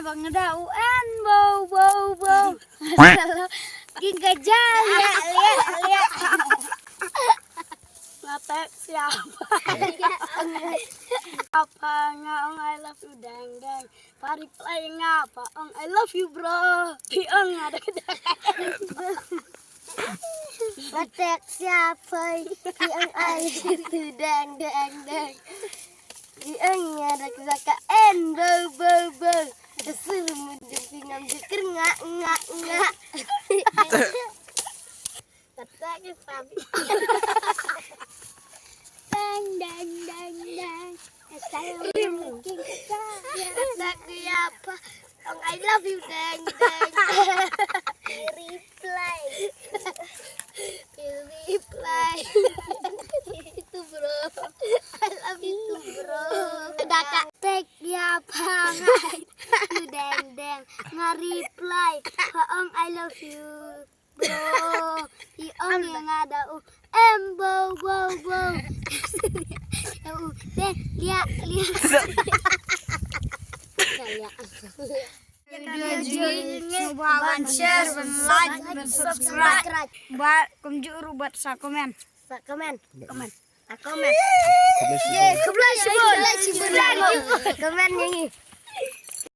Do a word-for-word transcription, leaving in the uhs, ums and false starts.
Pang da u en bo bo bo. King ka ja lia lia lia. Nga text ïa pha. Pha nga ong I love you dang dang. Pha reply nga pha ong I love you bro. Phi ong nga da ka dang. Nga text ïa pha. Phi ong I love you dang dang dang. Phi ong nga da ka en bo bo bo. Ka sur mun jong phi ngam jukir nga nga nga. Kata ke pam. Dang dang dang dang. Kata yang mungkin kata. Kata ke apa? Ong I love you dang dang. Reply. Reply. Itu bro. I love you too bro. Dah kak tag ya pha ong I love you dang dang. Nga reply pha ong I love you bro. I ong ïa nga da u em bo bo bo. Da u te lia lia. Lia lia. Video jingïeit, sngewbha ban share, ban like, ban subscribe. Bad kumjuh ruh bad sa comment. Sa comment. Comment. Sa comment. Ye, khublei shibun, khublei shibun. Comment ïa ngi.